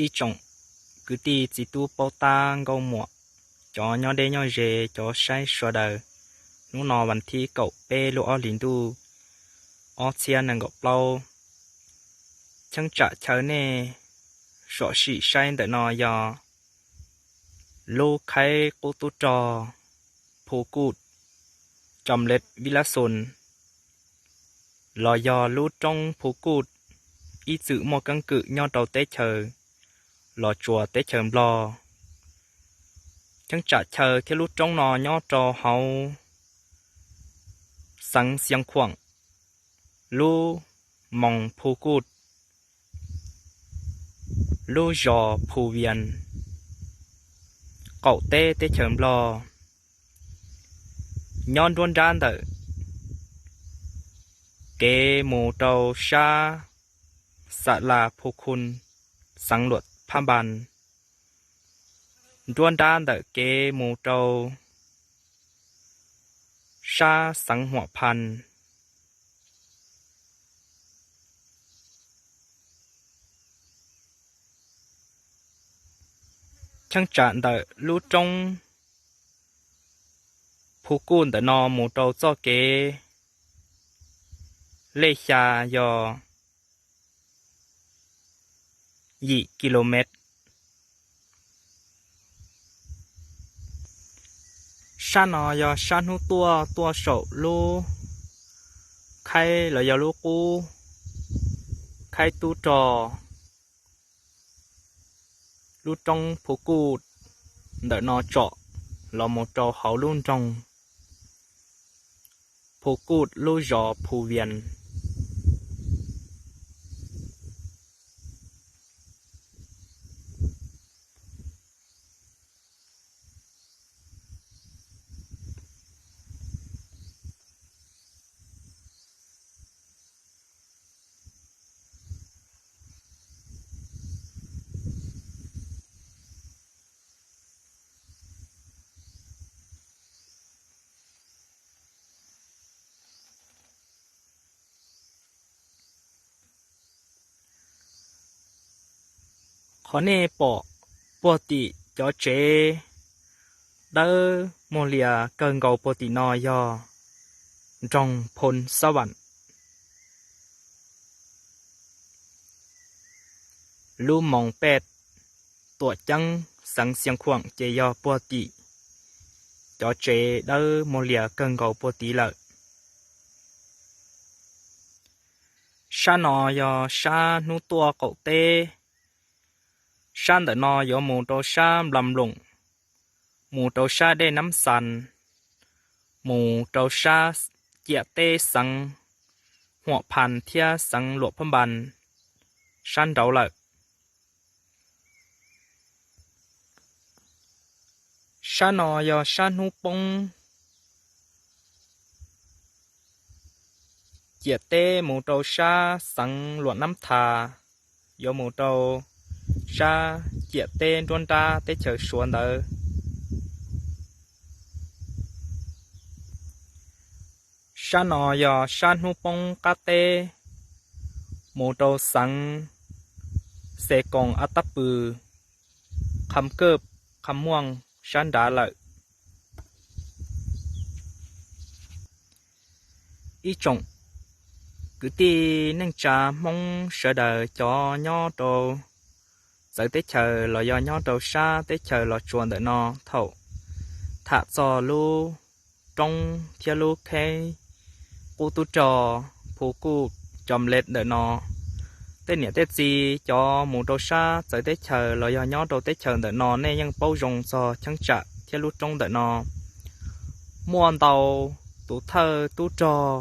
Ib tsoom kwv tij txiv tub paub tab nkauj muam, cov nyob deb nyob ze, cov saib sawv daws, hnub no vas thib kaum peb lub ob hlis ntuj ob txhiab nees nkaum plaub. Cheeb tsam chaw nej zam sim saib ntawm no yog lub khaib qub tub rog Phu Kuj, Cam Lej Vib Lab Xus, los yog lub roob Phu Kuj ib txwm muaj keeb kwm nyob rau teb chaws Los Tsuas teb chaws Nplog. Cheeb tsam chaw thiab lub roob no nyob rau hauv xeev Xiav Khuam, lub moos Phu Kuj, lub zos Phu Vias, qaum teb teb chaws Nplog. Nyob nruab nrab ntawm kev mus rau sab Xa Las Phu Khun, xeev Luam Phab Npas, nruab nrab ntawm kev mus rau sab xeev Huam Phas. Cheeb tsam ntawm lub roob Phu Kuj ntawm no mus rau txoj kev lej xya yog yim kilomev. Sab no yog sab hnub tuaj tuaj saum lub khaib los yog lub qub khaib tub rog, lub roob Phu Kuj ntawm no tsom los mus rau hauv lub nroog Phu Kuj lub zos Phu Vias. Qhov nej pom puag tim cov tsev dawb muag lias kawg nkaus puag tim no yog nroog Phoo Xab Vam, lub moos Pej Tuam Ceeb, xeev Xiav Khuam ces yog puag tim cov tsev dawb muag lias kawg nkaus puag tid lawm. Sab no yog sab hnub tuaj qaum teb. Sab ntawm no yuav mus rau sab Nplas Nploom, mus rau sab dej Nab Xas, mus rau sab ciam teb xeev Huam Phas thiab xeev Luam Phab Npas sab nraud lawm. Sab no yog sab hnub poob ciam teb mus rau sab xeev Luam Nab Thas, yuav mus rau sab ciam teb nruab nrab teb chaws Suav ntawd. Sab no yog sab hnub poob qab teb mus rau xeev Xes Koos, Ab Tab Pw, Qham Kaj, Qham Muaj sab nrad lawm. Ib tsoom kwv tij neej tsa Hmoob sawv daws cov nyob rau txawv teb chaws los yog nyob rau sab teb chaws Los Tsuas ntawm no, thaum tham txog lub roob thiab lub khaib qub tub rog Phu Kuj Cam Lej ntawm no, tej niam tej txiv cov mus rau sab txawv teb chaws los yog nyob rau teb chaws ntawm no nej yeej paub zoo txog cheeb tsam thiab lub roob ntawm no. Muaj ntau tus thawj tub rog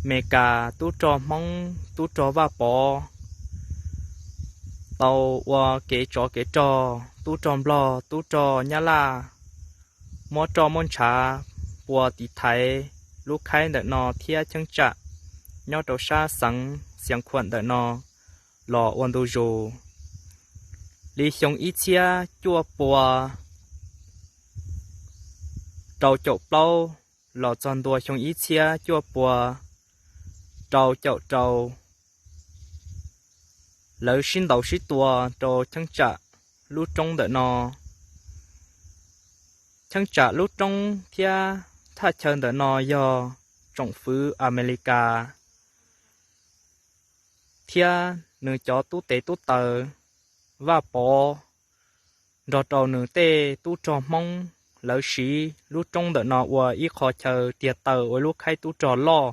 Meskas, tub rog Hmoob, tub rog Vaj Pov tau ua kev tsov kev rog, tub rog Nplog, tub rog Nyab Laj muab roj muab ntshav pua tiv thaiv lub khaib ntawm no thiab cheeb tsam nyob rau sab xeev Xiav Khuam ntawm no los ua ntu zus. Li xyoo ib txhiab cuaj pua rau caum plaub los txog ntua xyoo ib txhiab cuaj pua rau caum rau, lawv sib ntaus sib tua rau cheeb tsam lub roob ntawm no. Cheeb tsam lub roob thiab thaj chaw ntawm no yog tsoom fwv Amelikas thiab nws cov tub tes tub taw Vaj Pov nrog rau nws tej tub rog Hmoob, lawv siv lub roob ntawm no ua ib qho chaw tiag taw ua lub khaib tub rog loj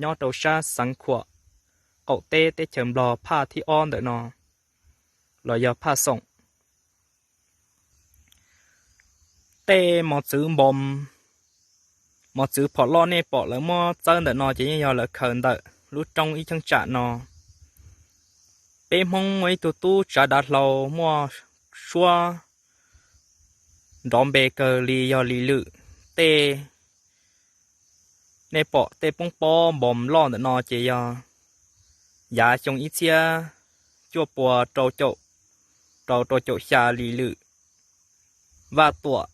nyob rau sab Xeev Khuam qaum teb teb chaws Nplog phaj thib ob ntawm no, los yog phaj xoom. Tej mos txwv npoo, mos txwv phom loj nej pom lawv muab txawb ntawm no ces yeej yog lawv khaws ntawm lub roob ib cheeb tsam no. Peb Hmoob muaj ib tug tub tsav dav hlau muaj suab nrov npe kawg li yog Lis Lwm. Tej nej pom tej poob pob npoo loj ntawm no ces yog yav xyoo ib txhiab cuaj pua rau caum rau rau caum xya Lis Lwm Vaj Tuam.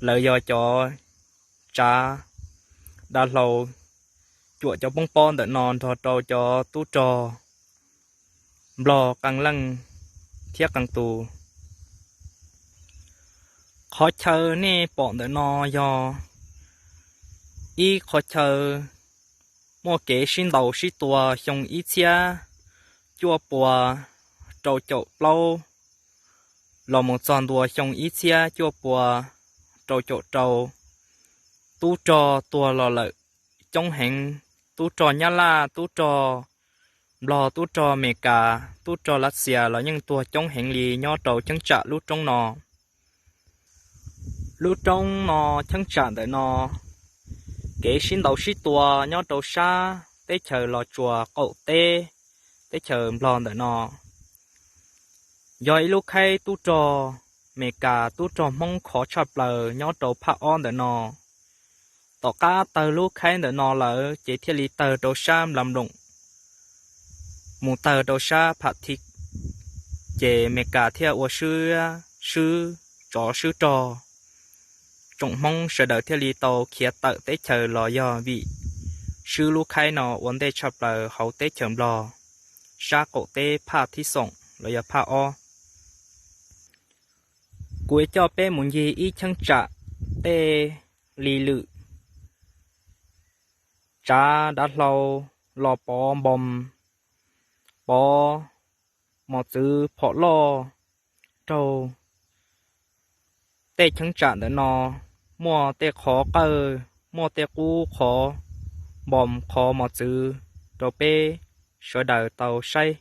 Lawv yog cov tsav dav hlau cuam cov poob pob ntawm no nrog rau cov tub rog Nplog qee leej thiab qee tus. Qhov chaw nej pom ntawm no yog ib qhov chaw muaj kev sib ntaus sib tua xyoo ib txhiab cuaj pua rau caum plaub los mus txog ntua xyoo ib txhiab cuaj pua rau caum rau. Tub rog tuag los lawm coob heev, tub rog Nyab Laj, tub rog Nplog, tub rog Amelikas, tub rog Lav Xias los yeej tuag coob heev li nyob rau cheeb tsam lub roob no. Lub roob no, cheeb tsam ntawm no, kev sib ntaus sib tua nyob rau sab teb chaws Los Tsuas qaum teb teb chaws Nplog ntawm no, yog ib lub khaib tub rog Amelikas tub rog Hmoob khov tshaj plaws nyob rau phaj ob ntawm no. Tom qab tawg lub khaib ntawm no lawm ces thiaj li tawg rau sab Nplas Nploom mus tawg rau sab Pham Thib, ces Amelikas thiaj ua swb, swb tsov swb rog. Tsoom Hmoob sawv daws thiaj li tau khiav tawm teb chaws los yog vim swb lub khaib no ua ntej tshaj plaws hauv teb chaws Nplog sab qaum teb phaj thib xoom los yog phaj ob. Kuv coj peb mus ncig ib cheeb tsam tej Lis Lwm tsav dav hlau los pov npoo, pov mos txwv phom loj raug tej cheeb tsam ntawm no, muaj tej qhov qawj, muaj tej qub qhov npoo qhov mos txwv rau peb sawv daws tau saib.